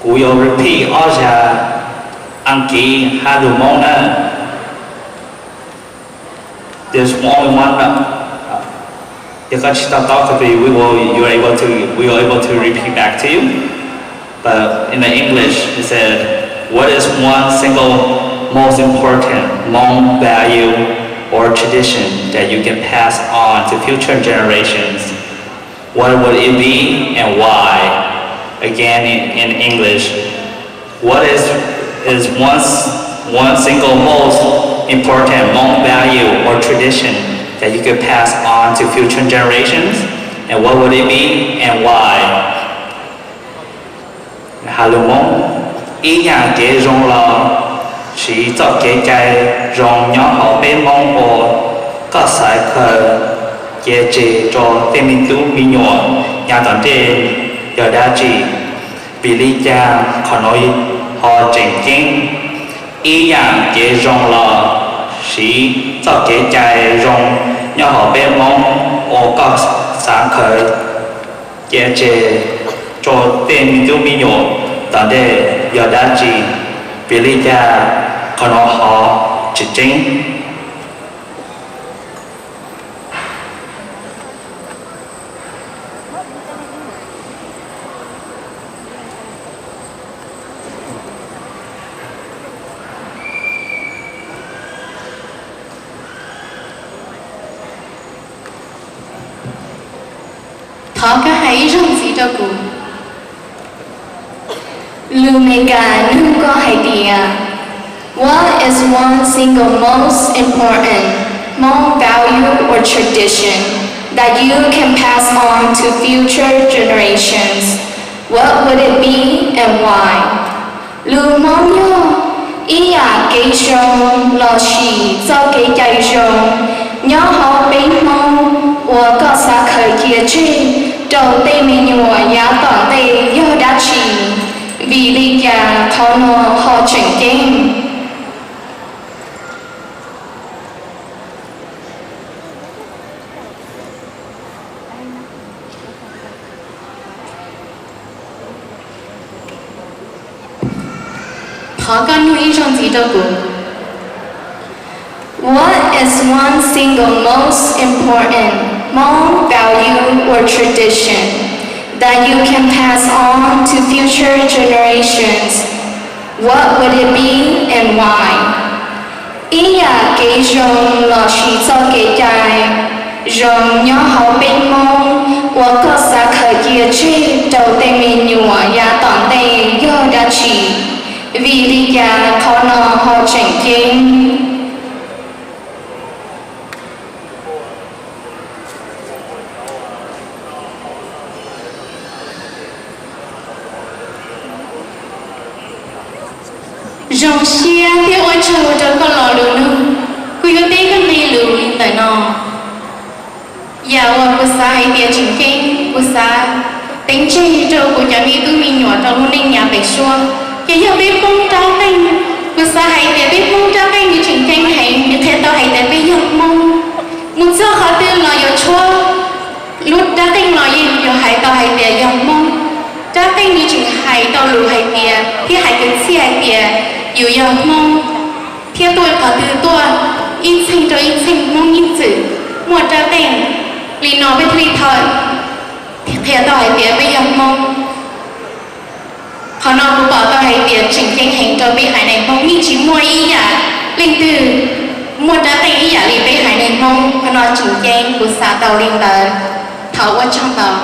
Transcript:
Kuv yuav repeat ob zag Askiv hais lus Hmoob na. There's only one, uh, if I stop talking, we will, you're able to, we are able to repeat back to you. But in the English, it said, what is one single most important Hmong value or tradition that you can pass on to future generations? What would it be and why? Again, in, in English, what is, is one, one single most important Hmong value or tradition that you could pass on to future generations? And what would it be and why? Hais lus Hmoob, ib yam kev zoo los siv txoj kev cai zoo nyob hauv peb Hmoob uas koj xav khaws cia tseg rau tej me tub me nyuam yav tom ntej yog dab tsi? Vim li cas qhov no ho tseem ceeb? Ib yam kev zoo los siv txoj kev cai zoo nyob hauv peb Hmoob uas koj xav khaws cia tseg rau tej me tub me nyuam tom ntej yog dab tsi? Vim li cas qhov no ho tseem ceeb? Thov koj hais ib zaug ntxiv rau kuv. Lus Meskas nug koj hais tias, what is one single most important Hmong value or tradition that you can pass on to future generations? What would it be and why? Lus Hmoob yog, ib yam kev zoo los sis txoj kev cai zoo nyob hauv peb Hmoob uas koj xav khaws cia tseg rau tej me nyuam yav tom ntej yog dab tsi? Vim li cas qhov no ho tseem ceeb? Thov koj nug ib zaug ntxiv rau kuv. What is one single most important Hmong value or tradition that you can pass on to future generations? What would it be and why? Ib yam kev zoo los sis txoj kev cai zoo nyob hauv peb Hmoob uas koj xav khaws cia tseg rau tej me nyuam yav tom ntej yog dab tsi? Vim li cas qhov no ho tseem ceeb? Zoo siab thiab ua tsaug rau koj lo lus nug. Kuv yuav teb koj nqe lus li ntawm no. Yam uas kuv xav hais tias tseem ceeb, kuv xav teev tseg rau kuv cov me tub me nyuam rau lub neej nyob pem suab. Ces yog peb Hmoob rab qeej, kuv xav hais tias peb Hmoob rab qeej nws tseem ceeb heev, nws qhia tau hais tias peb yog Hmoob. Mus txog qhov twg los yuav tshuab lub rab qeej los yeej yuav hais tau hais tias yog Hmoob. Rab qeej nws tseem hais tau lus hais tias thiab hais kwv txhiaj hais tias yus yog Hmoob, thiab tuaj qhov twg tuaj ib txheej rau ib txheej Hmoob ib txwm muaj rab qeej. Li no peb thiaj li tau qhia tau hais tias peb yog Hmoob. Qhov no kuv pom tau hais tias tseem ceeb heev rau peb haiv neeg Hmoob, yeej tsis muaj ib yam leej twg muaj rab qeej ib yam li peb haiv neeg Hmoob. Qhov no tseem ceeb, kuv xav tau li ntawd. Thov ua tsaug ntau.